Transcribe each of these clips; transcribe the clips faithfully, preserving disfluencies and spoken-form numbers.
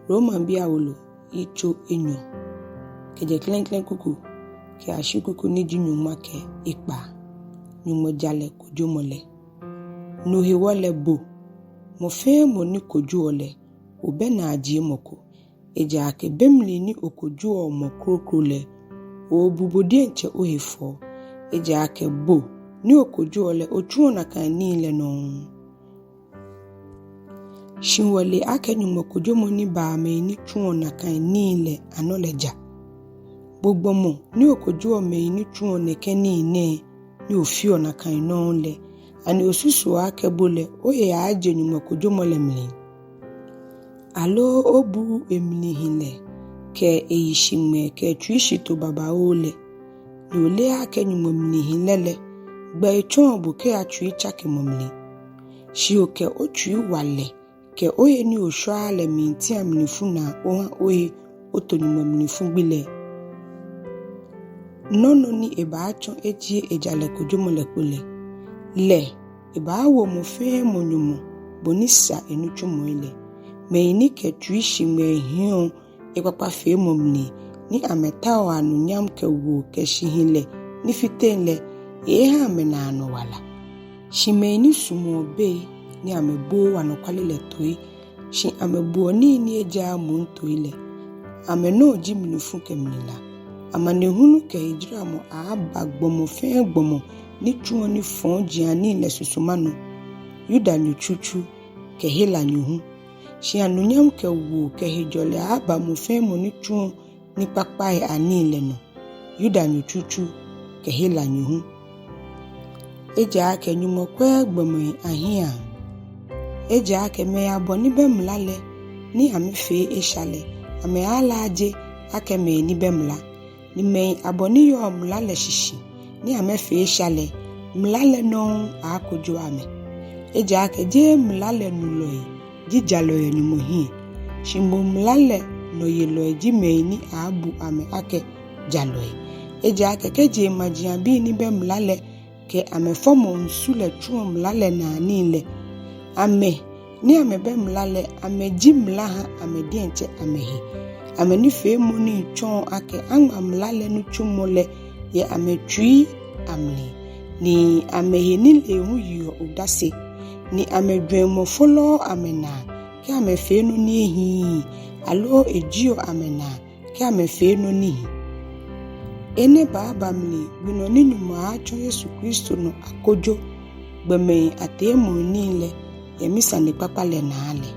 Romabii awolo, yitso enyɔ, kɛjɛ klɛŋklɛŋ kuku kɛyashi kuku ni ji nyɔŋma kɛ ekpaa. Nyɔŋmɔ jalɛ kojomɔ lɛ. No hewɔ lɛ, bo mɔ fɛɛ mɔ ni kojoɔ lɛ, obɛ naajiemɔ ko. Ejaakɛ be mli ni okojoɔ mɔ kroko lɛ, oobu bo diɛŋtsɛ ohe fɔ. Ejaakɛ bo ni okojoɔ lɛ, otsuɔ nakai nii lɛ nɔŋŋ. Shi wɔle akɛ Nyɔŋmɔ kojomɔ ni baa mɛi ni tsuɔ nakai nii lɛ anɔ lɛ ja. Bo gbɔmɔ ni okojoɔ mɛi ni tsuɔ nɛkɛ nii nɛɛ, ni ofeɔ nakai nɔŋŋ lɛ, ani osusuɔ akɛ bo lɛ ohe aaaje Nyɔŋmɔ kojomɔ lɛ mli? Aloo obuuu emlihilɛ kɛ eyishiŋmɛɛ kɛ etsuishitoo babaoo lɛ? Ni oleee akɛ Nyɔŋmɔ mlihilɛ lɛ, gbɛ etsɔɔ bo kɛya tsuitsakemɔ mli? Shi okɛ otsuiwalɛ kɛ ohe ni oshwaaa lɛ miitia mlifu naa oha ohe oto Nyɔŋmɔ mlifu gbi lɛ. Nɔ nɔ ni ebaatsɔ ejie ejalɛ kojomɔ lɛ kpo lɛ, lɛ ebaawo mɔ fɛɛ mɔ nyɔmɔ bɔ ni sa enitsumɔi lɛ. Mɛi ni kɛ tsuishiŋmɛɛ hiɛɔ ekpakpafeemɔ mli, ni amɛtaoɔ anunyam kɛ woo kɛ shihilɛ ni fiteŋ lɛ, eeeha amɛ naanɔ wala. Shi mɛi ni sumɔɔ bei ni amɛbooo anɔkwale lɛ toi, shi amɛboɔ nii ni ejaaa moŋ toi lɛ, amɛnɔ ji mlifu kɛ mlila. Amanehulu kɛ hejaramɔ aaaba gbɔmɔ fɛɛ gbɔmɔ ni tsuɔ nifɔjianii lɛ susuma nɔ, Yudanyo tsutsu kɛ Helanyo hu. Shi anunyam kɛ woo kɛ hejɔlɛ aaaba mɔ fɛɛ mɔ ni tsuɔ nikpakpai anii lɛ nɔ, Yudanyo tsutsu kɛ Helanyo hu. Ejaakɛ Nyɔŋmɔ kwɛɛɛ gbɔmɛi ahiɛaŋ. Ejaakɛ mɛi abɔ ni bɛ mla lɛ ni amɛfee esha lɛ, amɛaalaaje akɛ mɛi ni bɛ mla. Ni mɛi abɔ ni yɔɔ mla lɛ shishi ni amɛfee esha lɛ, mla lɛ nɔŋŋ aaakojo amɛ. Ejaakɛ jeee mla lɛ nulɔi ji jalɔi yɛ Nyɔŋmɔ hiɛ, shi moŋ mla lɛ nɔyelɔi ji mɛi ni aaabu amɛ akɛ jalɔi. Ejaakɛ kɛ jeŋmajiaŋbii ni bɛ mla lɛ kɛ amɛfɔmɔŋ su lɛ tsuɔ mla lɛ naa nii lɛ, amɛ ni amɛbɛ mla lɛ, amɛji mla ha amɛ diɛŋtsɛ amɛhe. Amɛnifeemɔnii tsɔɔ akɛ aŋma mla lɛ nitsumɔ lɛ yɛ amɛtsuii amli, ni amɛhenilee hu yeɔ odase, ni amɛjwɛŋmɔ folɔɔ amɛnaa kɛ amɛfee nɔ ni ehiii, aloo ejieɔ amɛnaa kɛ amɛfee nɔ ni hi. Enɛ baaba mli gbi nɔ ni Nyɔŋmɔ aaatsɔ Yesu Kristo nɔ akojo gbɔmɛi ateemɔŋ nii lɛ yɛ misanekpakpa lɛ naa lɛ.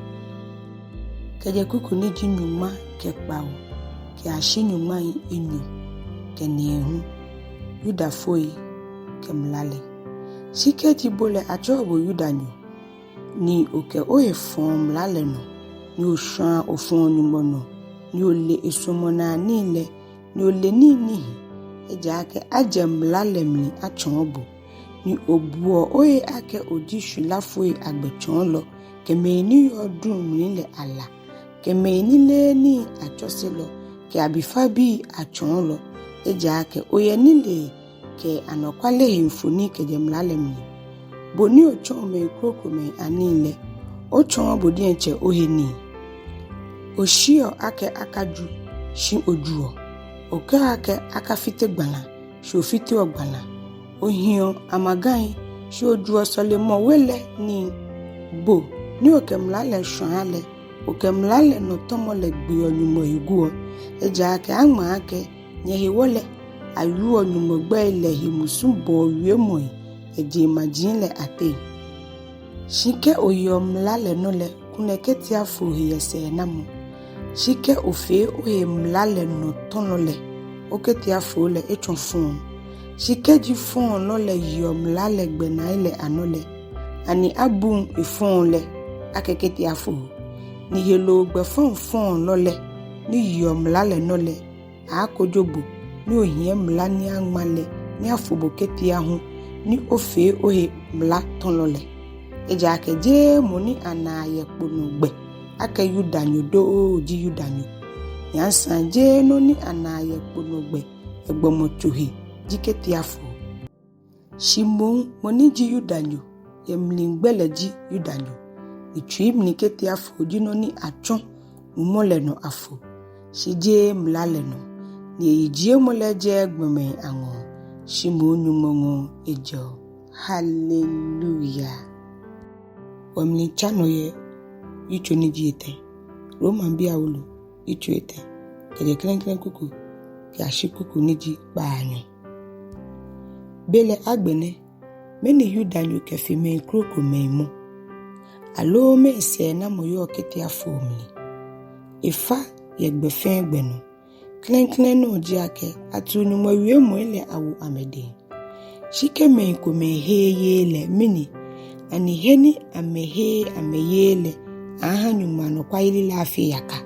Kɛjɛ kuku ni ji nyɔŋma kɛ kpawo kɛyashi nyɔŋmai enyɔ kɛ nɛɛhu. Yudafoi kɛ mla lɛ. Shi kɛji bo lɛ atsɛɔ bo Yudanyo, ni okɛ ohe fɔɔ mla lɛ nɔ, ni oshwaa ofɔɔ Nyɔŋmɔ nɔ, ni ole esuɔmɔnaa nii lɛ, ni ole nii ni hi, ejaakɛ ajɛ mla lɛ mli atsɔɔ bo, ni obuɔ ohe akɛ oji shwilafoi agbɛtsɔɔlɔ, kɛ mɛi ni yɔɔ duŋ mli lɛ ala, kɛ mɛi ni leee nii atsɔselɔ, kɛ abifabii atsɔɔlɔ, ejaakɛ oyɛ nilee kɛ anɔkwale he mfoniri kɛjɛ mla lɛ mli. Bo ni otsɔɔ mɛi krokomɛi anii lɛ, otsɔɔɔ bo diɛŋtsɛ ohe nii? Oshiɛɔ akɛ akaju, shi ojuɔ. Okɛɔ akɛ akafite gbãlã, shi ofiteɔ gbãlã. Ohiɔ amagai, shi ojuɔ sɔlemɔwe lɛ nii. Bo ni okɛ mla lɛ shwaa lɛ, okɛ mla lɛ nɔtɔmɔ lɛ gbeɔ Nyɔŋmɔ he guɔ. Ejaakɛ aŋma akɛ, nyɛhewɔ lɛ, awieɔ Nyɔŋmɔ gbɛi lɛ he musubɔɔ wiemɔi yɛ jeŋmaji lɛ ateŋ. Shi kɛ oyeɔ mla lɛ nɔ lɛ, kulɛ ketiafoo he yɛ sɛɛnamɔ. Shi kɛ ofee ohe mla lɛ nɔtɔlɔ lɛ, oketiafoo lɛ etsɔ fɔŋ. Shi kɛji fɔlɔ lɛ yeɔ mla lɛ gbɛnai lɛ anɔ lɛ, ani abuŋ efɔŋ lɛ akɛ ketiafoo? Ni heloo gbɛfaŋ fɔlɔ lɛ ni yeɔ mla lɛ nɔ lɛ, aaakojo bo ni ohiɛ mla ni aŋma lɛ ni afo bo ketia hu, ni ofee ohe mlatɔlɔ lɛ. Ejaakɛ jeee mɔ ni anaa yɛ kpo nɔ gbɛ akɛ Yudanyo doo ji Yudanyo, ni asaŋ jeee nɔ ni anaa yɛ kpo nɔ gbɛ yɛ gbɔmɔtso he ji ketiafoo. Shi moŋ mɔ ni ji Yudanyo yɛ mligbɛ lɛ ji Yudanyo, ni tsui mli ketiafoo ji nɔ ni atsɔ mumɔ lɛ nɔ afo, shi jeee mla lɛ nɔ, ni eyijiemɔ lɛ jɛɛɛ gbɔmɛi aŋɔɔ, shi moŋ Nyɔŋmɔ ŋɔɔ ejɛɔ. Haleluya. Wɔmiitsa nɔ yɛ yitso ni ji etɛ. Romabii awolo, yitso etɛ, kɛjɛ klɛŋklɛŋ kuku kɛyashi kuku ni ji kpaanyɔ. Belɛ agbɛnɛ, mɛni Yudanyo kɛfe mɛi krokomɛi mɔ? Aloo mɛɛ sɛɛnamɔ yɔɔ ketiafoo mli? Efa yɛ gbɛ fɛɛ gbɛ nɔ. Klɛŋklɛŋ nɔ ji akɛ, atuu Nyɔŋmɔ wiemɔi lɛ awo amɛdɛŋ. Shi kɛ mɛi komɛi heee yeee lɛ, mɛni? Ani he ni amɛheee amɛyeee lɛ aaaha Nyɔŋmɔ anɔkwayeli lɛ afee yaka?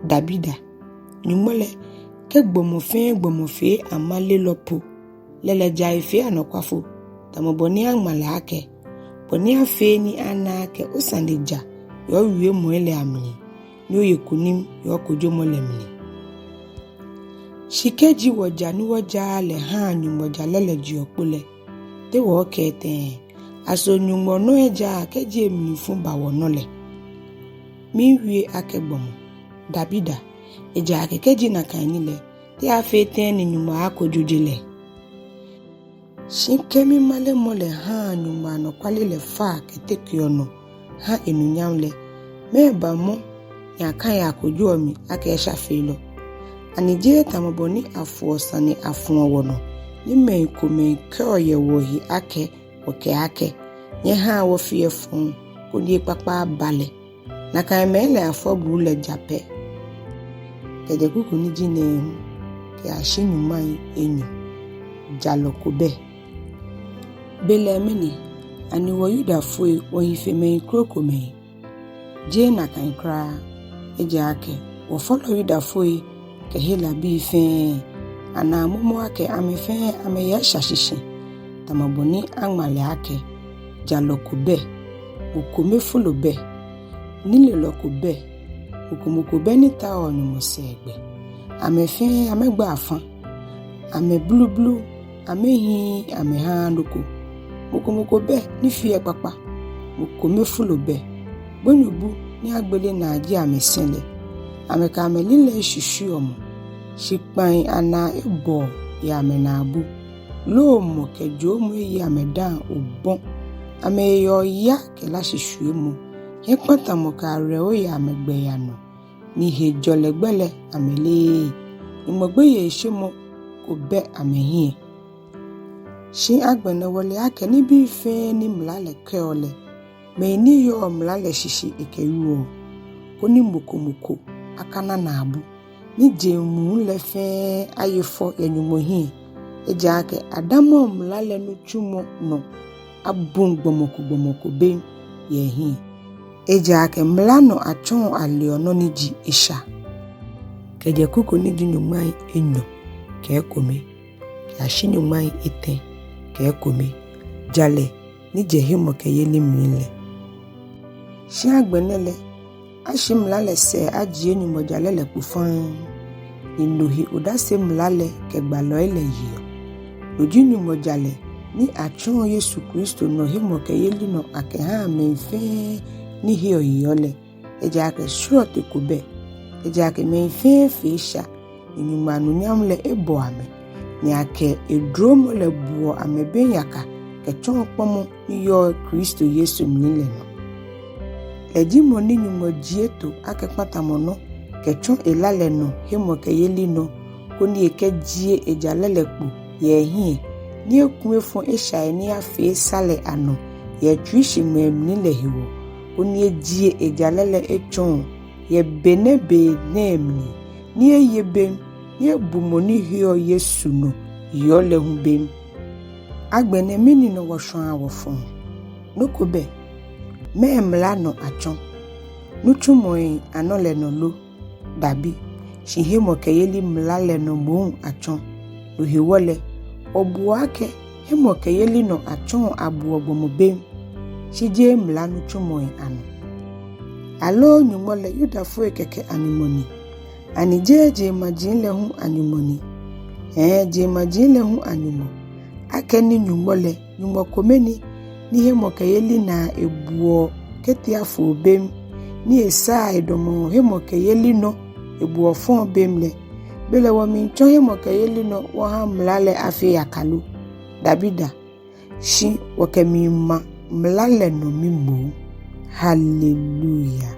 Dabida. Nyɔŋmɔ lɛ, kɛ gbɔmɔ fɛɛ gbɔmɔ fee amalelɔ po, lɛ lɛ ja efee anɔkwafo, tamɔ bɔ ni aŋma lɛ akɛ: Bɔ ni afee ni ana akɛ osane ja yɛ owiemɔi lɛ amli, ni oye kunim yɛ okojomɔ lɛ mli. Shi kɛji wɔja ni wɔjaaa lɛ haa Nyɔŋmɔ jalɛ lɛ jeɔ kpo lɛ, te wɔɔkɛɛ tɛŋŋ? Aso Nyɔŋmɔ nɔ ejaaa kɛji emlifu ba wɔnɔ lɛ? Miiwie akɛ gbɔmɔ? Dabida. Ejaakɛ kɛji nakai ni lɛ, te aaafee tɛŋŋ ni Nyɔŋmɔ aaakojo je lɛ? Shi kɛ mimalemɔ lɛ haa Nyɔŋmɔ anɔkwale lɛ faa kɛtekeɔ nɔ ha enunyam lɛ, mɛɛba mɔ ni akã yɛ akojoɔ mi akɛ eshafeelɔ? Ani jeee tamɔ bɔ ni afoɔ sane afuɔ wɔnɔ, ni mɛi komɛi kɛɔ yɛ wɔhe akɛ wɔkɛɛ akɛ: Nyɛhaa wɔfea efɔŋ, koni ekpakpa aba lɛ? Nakai mɛi lɛ afɔbuu lɛ ja pɛ. Kɛjɛ kuku ni ji nɛɛhu kɛyashi nyɔŋmai enyɔ. Jalɔ ko bɛ. Belɛ mɛni, ani wɔ Yudafoi wɔhi fe mɛi krokomɛi? Jeee nakai kwraa. Ejaakɛ wɔfɔlɔ Yudafoi kɛ Helabii fɛɛ, anaa momo akɛ amɛ fɛɛ amɛyɛ esha shishi, tamɔ bɔ ni aŋma lɛ akɛ: Jalɔ ko bɛ, mɔ kome folo bɛ, nilelɔ ko bɛ, mɔ ko mɔ ko bɛ ni taoɔ Nyɔŋmɔ sɛɛgbɛ. Amɛ fɛɛ amɛgba afã, amɛblublu, amɛhiii amɛhaaa nɔ ko. Mɔ ko mɔ ko bɛ ni feɔ ekpakpa, mɔ kome folo bɛ. Gbonyobu ni agbele naa ji amɛsɛ̃ lɛ. Amɛkɛ amɛlilɛi shishiuɔ mɔ, shi kpãi anaa ebɔɔ yɛ amɛnaabu. Loomɔ kɛ joomɔ eye amɛdaaŋ obɔ. Amɛyeɔ oya kɛ láshishwiemɔ. Hiɛkpãtãmɔ kɛ awerɛho yɛ amɛgbɛi anɔ, ni hejɔlɛ gbɛ lɛ amɛleee. Nyɔŋmɔ gbeyeishemɔ ko bɛ amɛhiɛ. Shi agbɛnɛ wɔle akɛ nibii fɛɛ ni mla lɛ kɛɔ lɛ, mɛi ni yɔɔ mla lɛ shishi ekɛwieɔ, koni mɔ ko mɔ ko akana naabu, ni jeŋ muu lɛ fɛɛ aye fɔ yɛ Nyɔŋmɔ hiɛ. Ejaakɛ adamɔŋ mla lɛ nitsumɔ nɔ abuŋ gbɔmɔ ko gbɔmɔ ko bem yɛ ehiɛ. Ejaakɛ mla nɔ atsɔɔ aleɔ nɔ ni ji esha. Kɛjɛ kuku ni ji nyɔŋmai enyɔ kɛ ekome kɛyashi nyɔŋmai etɛ kɛ ekome. Jalɛ ni jɛ hemɔkɛyeli mli lɛ. Shi agbɛnɛ lɛ, ashi mla lɛ sɛɛ ajie Nyɔŋmɔ jalɛ lɛ kpo faŋŋ, ni no he odase mla lɛ kɛ gbalɔi lɛ yeɔ. No ji Nyɔŋmɔ jalɛ ni atsɔɔ Yesu Kristo nɔ hemɔkɛyeli nɔ akɛhaa mɛi fɛɛ ni heɔ yeɔ lɛ. Ejaakɛ srɔto ko bɛ, ejaakɛ mɛi fɛɛ fee esha, ni Nyɔŋmɔ anunyam lɛ ebɔ amɛ, ni akɛ edromɔ lɛ buɔ amɛ bem yaka kɛtsɔɔ kpɔmɔ ni yɔɔ Kristo Yesu mli lɛ nɔ. Lɛ ji mɔ ni Nyɔŋmɔ jie to akɛ kpãtãmɔ nɔ kɛtsɔ ela lɛ nɔ hemɔkɛyeli nɔ, koni ekɛjie ejalɛ lɛ kpo yɛ ehiɛ, ni eku efɔ eshai ni afee sa lɛ anɔ yɛ etsuishiŋmɛɛ mli lɛ hewɔ, koni ejie ejalɛ lɛ etsɔɔ yɛ be nɛɛ be nɛɛ mli, ni eye bem, ni ebu mɔ ni heɔ Yesu nɔ yeɔ lɛ hu bem. Agbɛnɛ mɛni nɔ wɔshwaa wɔfɔɔ? Nɔ ko bɛ. Mɛɛ mla nɔ atsɔ? Nitsumɔi anɔ lɛ nɔ lo? Dabi, shi hemɔkɛyeli mla lɛ nɔ moŋ atsɔ. No hewɔ lɛ, wɔbuɔ akɛ hemɔkɛyeli nɔ atsɔɔ abuɔ gbɔmɔ bem, shi jeee mla nitsumɔi anɔ. Aloo Nyɔŋmɔ lɛ Yudafoi kɛkɛ aNyɔŋmɔ ni? Ani jeee jeŋmaji lɛ hu aNyɔŋmɔ ni? Hɛɛ, jeŋmaji lɛ hu aNyɔŋmɔ. Akɛni Nyɔŋmɔ lɛ Nyɔŋmɔ kome ni, ni hemɔkɛyeli naa ebuɔ ketiafoo bem, ni esaa edamɔɔ hemɔkɛyeli nɔ ebuɔ fɔŋ bem lɛ, belɛ wɔmiitsɔ hemɔkɛyeli nɔ wɔha mla lɛ afee yaka lo? Dabida. Shi wɔkɛmiima mla lɛ nɔ mimɔ. Hallelujah.